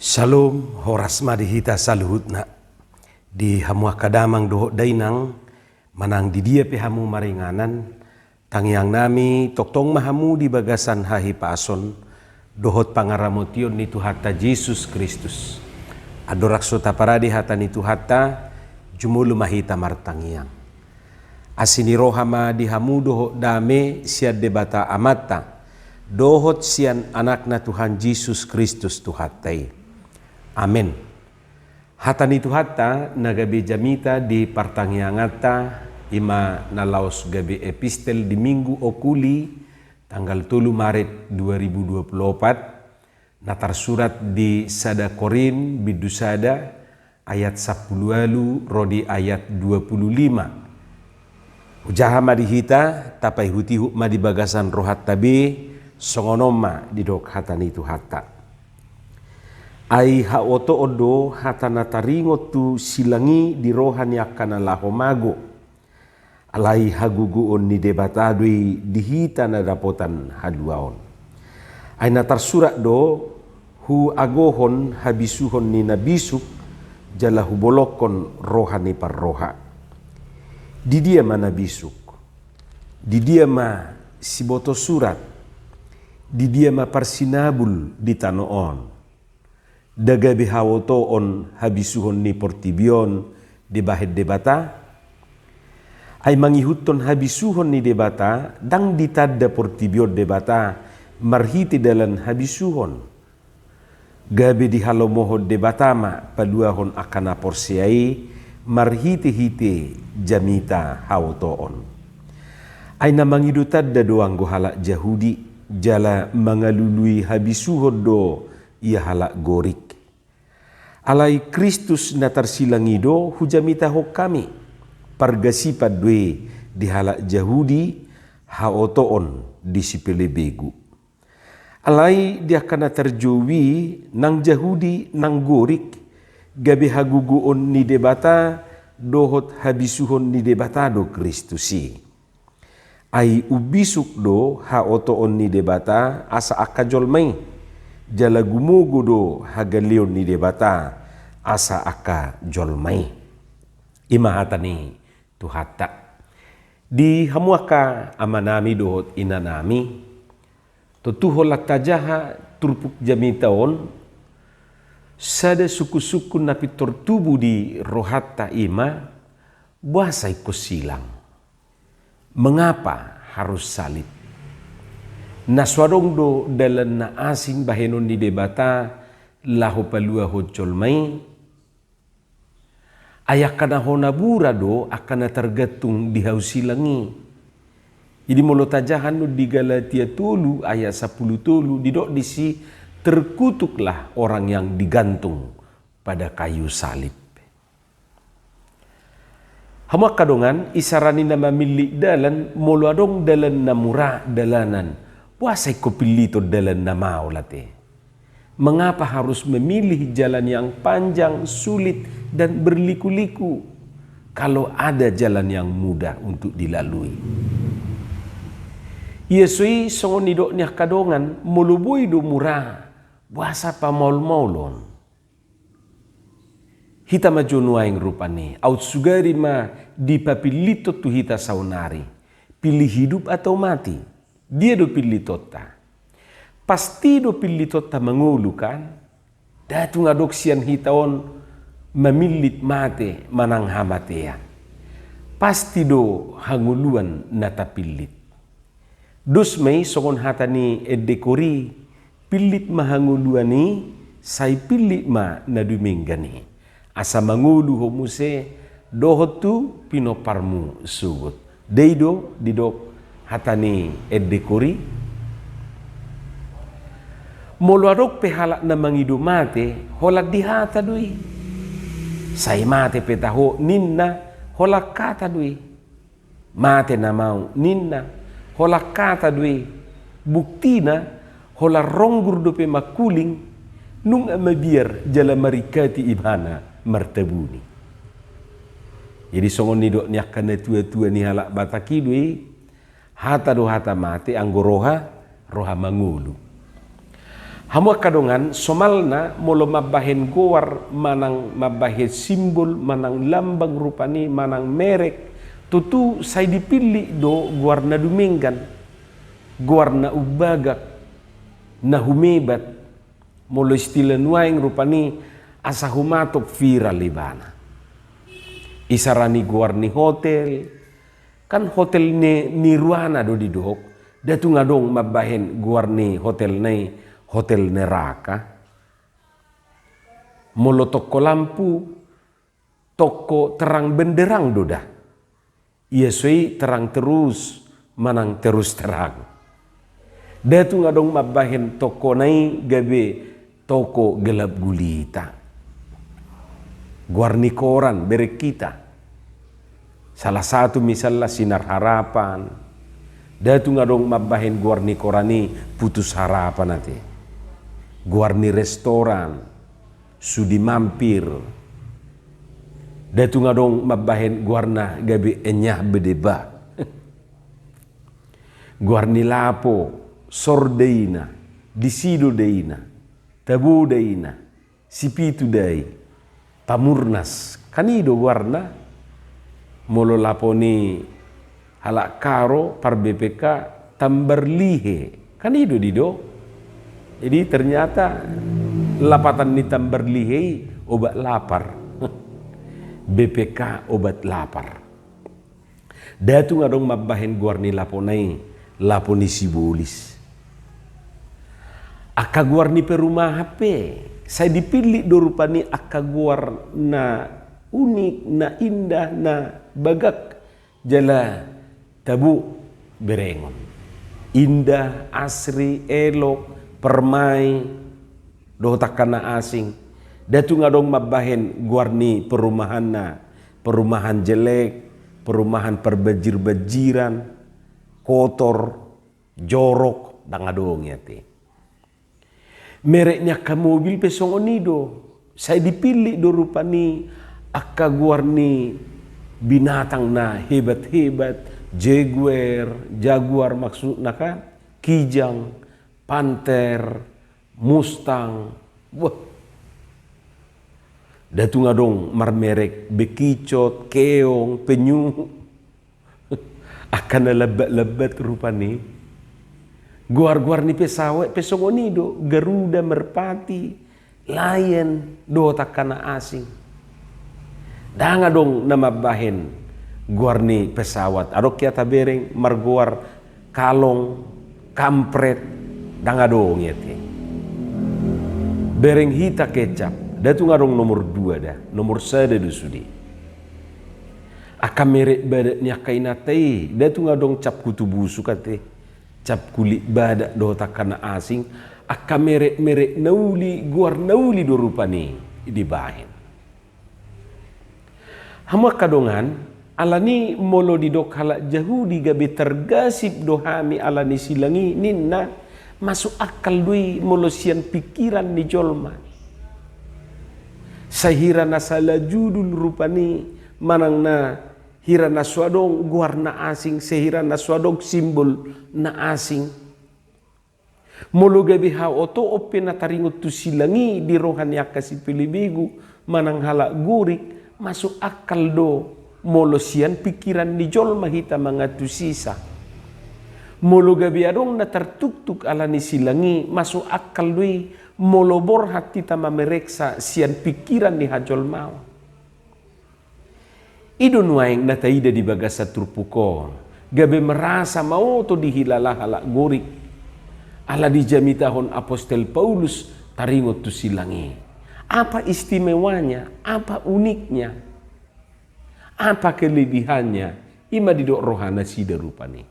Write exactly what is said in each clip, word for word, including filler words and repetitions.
Syalom, horas ma di hita saluhutna. Di hamu angka damang dohot dainang, manang di dia pe hamu maringanan, tangiangnami tongtong ma hamu di bagasan hahipason dohot pangaramotion ni Tuhanta Jesus Kristus. Andorang so taparade hata ni Tuhanta, jumolo ma hita martangiang. Asi ni roha ma di hamu dohot dame sian Debata Amanta, dohot sian Anakna Tuhan Jesus Kristus Tuhanta i. Amen. Hata ni Tuhanta na gabe jamita di partangianganta, i ma na laos gabe epistel di Minggu Oculi, tanggal tolu Maret dua ribu dua puluh opat, na tarsurat di sada Korint bindu sada ayat sampulu ualu ro di ayat dua puluh lima. Hujaha ma di hita, tapaihutihut ma di bagasan rohanta be, songon on ma didok hata ni Tuhanta. Ai haotoon do hata na taringot tu silang i di roha ni angka na laho mago. Alai hagogoon ni Debata do i di hita na dapotan haluaon. Ai na tarsurat do, huagohon habisuhon ni na bisuk, jala hubolongkon roha ni parroha. Di dia ma na bisuk? Di dia ma siboto surat? Di dia ma parsinabul di tano on? Nda gabe haotoon habisuhon ni portibi on dibahen Debata? Ai mangihuthon habisuhon ni Debata, ndang ditanda portibi on Debata marhite dalan habisuhon. Gabe dihalomohon Debata ma paluahon angka na porsea i marhitehite jamita haotoon. Ai na mangido tanda do anggo halak Jahudi, jala mangalului habisuhon do ia halak Gorik. Alai Kristus na tarsilang i do hujamitahon hami, pargasipan do i di halak Jahudi, haotoon di sipelebegu. Alai di angka na tarjou i, nang Jahudi nang Gorik, gabe hagogoon ni Debata dohot habisuhon ni Debata do Kristus i. Ai umbisuk do haotoon ni Debata asa angka jolma i, jala gumogo do hagaleon ni Debata asa angka jolma i. I ma hata ni Tuhanta. Di hamu angka amanami dohot inanami, tontu holan tajaha turpuk jamita on, sada sungkunsungkun na pintor tubu di rohanta i ma, boasa ingkon silang? Mengapa harus salib? Na so adong do dalan na asing bahenon ni Debata laho paluahon jolma i? Ai angka na hona bura do angka na targantung di hau silang i. Jadi molo tajaha annon di Galatia tolu ayat sampulu tolu, didok disi, "Terkutuklah orang yang digantung pada kayu salib." Hamu angka dongan, isarani na mamillit dalan, molo adong dalan na mura dalanan, boasa ingkon pilliton dalan na maol ate? Mengapa harus memilih jalan yang panjang, sulit, dan berliku-liku, kalau ada jalan yang mudah untuk dilalui? Ia so i songon nidok ni angka dongan, molo boi do mura, boasa pamaol-maolon? Hita ma jo nuaeng rupani, aut sugari ma dipapilliton tu hita saonari, pilih hidup atau mati. Dia do pillitonta? Pasti do pillitonta mangolu, kan? Nda tung adong sian hita on mamillit mate manang hamatean. Pasti do hangoluan na tapillit. Dos ma i songon hata ni ende Kori, pillit ma hangoluan i, sai pillit ma na dumenggan i. Asa mangolu ho muse dohot tu pinomparmu sogot. Dei do didok hata ni ende Kori. Molo adong pe halak na mangido mate, holan dihata do i. Sai mate pe taho ninna, holan hata do i. Mate nama au ninna, holan hata do i. Buktina, holan ronggur dope mangkuling, nunga mabiar jala maringkati ibana martabuni. Jadi songon nidok ni angka na tua-tua ni halak Batak i do i, hata do hata mate, anggo roha, roha mangolu. Hamu angka dongan, somalna molo mambahen goar manang mambahen simbol manang lambang rupani manang merek, tutu sai dipillit do goar na dumenggan, goar na umbagak, na humebat, molo istilah nuaeng rupani asa humatop viral ibana. Isarani goar ni hotel, kan hotel ni, ni ruana do didok, da tung adong mambahen goar ni hotelna i hotel neraka. Molo toko lampu, toko terang benderang do da. Ia so i terang terus manang terus terang. Da tung adong mambahen tokona i gabe toko gelap gulita. Goar ni koran bereng hita. Salah satu misalna Sinar Harapan. Da tung adong mambahen goar ni koran i Putus Harapan ate. Goar ni restoran, Sudi Mampir. Da tung adong mambahen goarna gabe Enyah Bedeba. Goar ni lapo, Sor daina, Disi do daina, Tabo daina, Sipitu da i, Pamurnas, kan i do goarna. Molo lapo ni halak Karo par B P K, Tambar Lihe, kan i do didok. Jadi ternyata lapatan ni Tambar Lihe i obat lapar. B P K obat lapar. Da tung adong mambahen goar ni lapona i, lapo ni sibolis. Angka goar ni perumahan pe, sai dipillit do rupani angka goar na unik, na indah, na bagak, jala tabo berengon. Indah, asri, elok, permai, dohot angka na asing. Da tung adong mambahen goar ni perumahanna, perumahan jelek, perumahan parbanjir-banjiran, kotor, jorok, ndang adong i ate. Merek ni angka mobil pe songon i do, sai dipillit do rupani angka goar ni binatang na hebat-hebat, Jaguar, Jaguar maksudna kan, Kijang, Panther, Mustang, wah. Da tung adong marmerek Bekicot, Keong, Penyu. Angka na lambat-lambat rupani. Goar-goar ni pesawat pe songon i do, Garuda, Merpati, Lion, dohot angka na asing. Ndang adong na mambahen goar ni pesawat. Adong hea tabereng margoar Kalong, Kampret, ndang adong i ate. Bereng hita kecap, da tung adong nomor dua da, nomor sada do sude. Angka merek badak ni angka inanta i, da tung adong cap kutu busuk ate, cap kulit badak dohot angka na asing, angka merek-merek na uli, goar na uli do rupani dibahen. Hamu angka dongan, alani molo didok halak Jahudi gabe targasip do hami alani silang i ninna, masuk akal do i molo sian pingkiran ni jolma. Sahira na sala judul rupani manang na hira na so adong goar na asing, sahira na so adong simbol na asing. Molo gabe haotoon pe na taringot tu silang i di roha ni angka sipelebegu manang halak Gorik, masuk akal do molo sian pingkiran ni jolma hita mangantusisa. Molo gabe adong na tartuktuk alani silang i, masuk akal do i molo borhat hita mamereksa sian pingkiran ni hajolmaon. I do nuaeng na taida di bagasan turpuk on, gabe merasa maoto dihilala halak Gorik. Ala dijamitahon apostel Paulus taringot tu silang i. Apa istimewanya? Apa uniknya? Apa kelebihannya? I ma didok roha nasida rupani.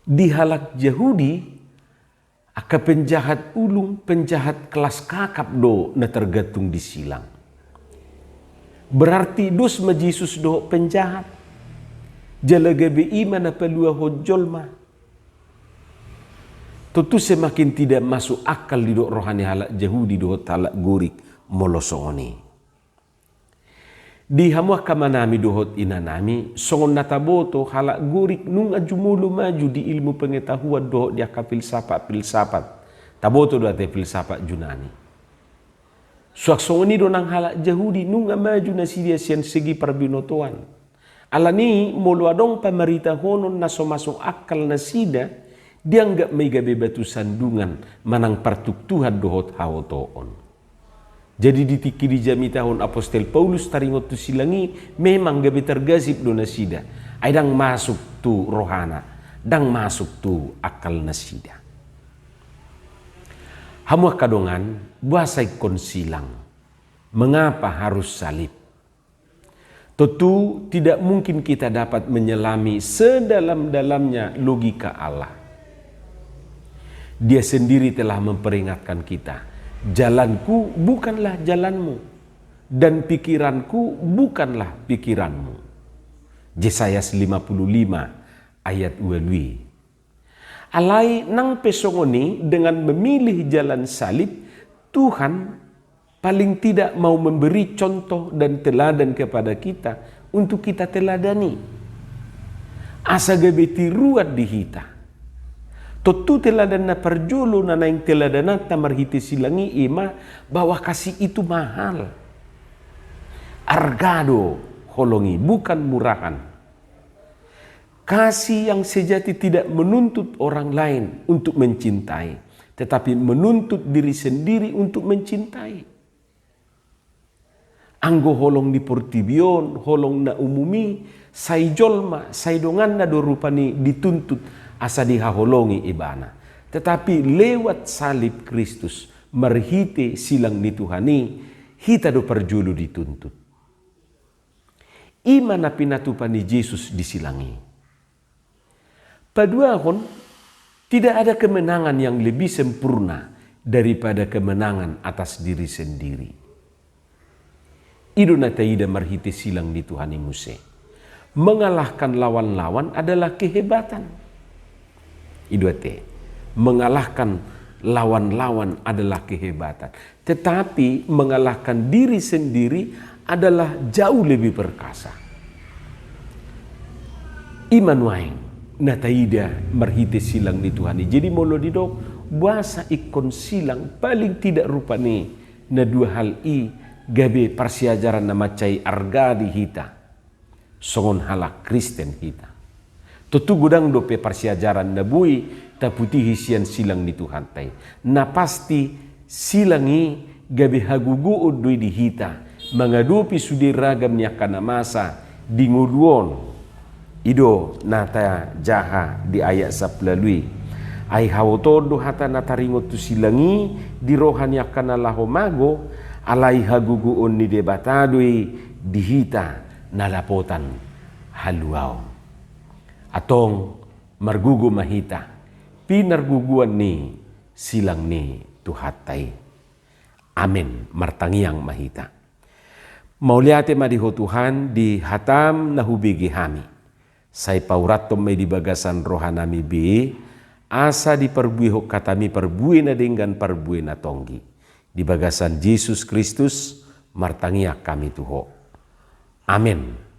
Di halak Jahudi, angka penjahat ulung, penjahat kelas kakap do na targantung di silang. Berarti dos ma Jesus dohot penjahat. Jala gabe i ma na paluahon jolma. Tontu semakin tidak masuk akal didok roha ni halak Jahudi dohot halak Gorik molo songon i. Di hamu angka amanami dohot inanami, songon na taboto, halak Gorik nunga jumolo maju di ilmu pengetahuan dohot di angka filsafat-filsafat. Taboto do ate filsafat Junani. Suang songon i do nang halak Jahudi, nunga maju nasida sian segi parbinotoan. Alani i molo adong pamaritahonon na so masuk akal nasida, dianggap ma i gabe batu sandungan manang partuktuhan dohot haotoon. Jadi di tingki dijamitahon apostel Paulus taringot tu silang i, memang gabe targasip do nasida. Ai ndang masuk tu rohana, ndang masuk tu akal nasida. Hamu angka dongan, boasa ingkon silang? Mengapa harus salib? Tentu tidak mungkin kita dapat menyelami sedalam-dalamnya logika Allah. Dia sendiri telah memperingatkan kita, "Jalanku bukanlah jalanmu, dan pikiranku bukanlah pikiranmu." Yesaya lima puluh lima ayat ualu i. Alai nang pe songon i, dengan memilih jalan salib, Tuhan paling tidak mau memberi contoh dan teladan kepada kita untuk kita teladani. Asa gabe tiruan di hita. Tontu teladan na parjolo na naeng teladananta marhite silang i ima bahwa kasih itu mahal. Arga do holong i, bukan murahan. Kasih yang sejati tidak menuntut orang lain untuk mencintai, tetapi menuntut diri sendiri untuk mencintai. Anggo holong di portibi on, holong na umum i, sai jolma, sai donganna do rupani dituntut asa dihaholongi ibana. Tetapi lewat salib Kristus, marhite silang ni Tuhan i, hita do parjolo dituntut. Ima na pinatupa ni Jesus di silang i. Paduahon, tidak ada kemenangan yang lebih sempurna daripada kemenangan atas diri sendiri. I do na taida marhite silang ni Tuhan i muse. Mengalahkan lawan-lawan adalah kehebatan. I do ate, mengalahkan lawan-lawan adalah kehebatan. Tetapi mengalahkan diri sendiri adalah jauh lebih perkasa. Ima nuaeng na taida marhite silang ni Tuhan i. Jadi molo didok, boasa ingkon silang, paling tidak rupani na dua hal i gabe parsiajaran na mansai arga di hita. Songon halak Kristen hita. Tontu godang dope parsiajaran na boi taputihi sian silang ni Tuhanta i. Na pasti silang i gabe hagogoon do i di hita mangadopi sude ragam ni angka na masa di ngolu on. I do na tajaha di ayat sampulu ualu i. Ai haotoon do hata na taringot tu silang i di roha ni angka na laho mago, alai hagogoon ni Debata do i di hita na dapotan haluaon. Antong margogo ma hita pinargogoan ni silang ni Tuhanta i. Amen. Martangiang ma hita. Mauliate ma di Ho Tuhan di hataM na hubege hami. Sai paurathon ma i di bagasan rohanami be, asa diparbuehon hataMi parbue na denggan parbue na tonggi. Di bagasan Jesus Kristus martangiang hami tu Ho. Amen.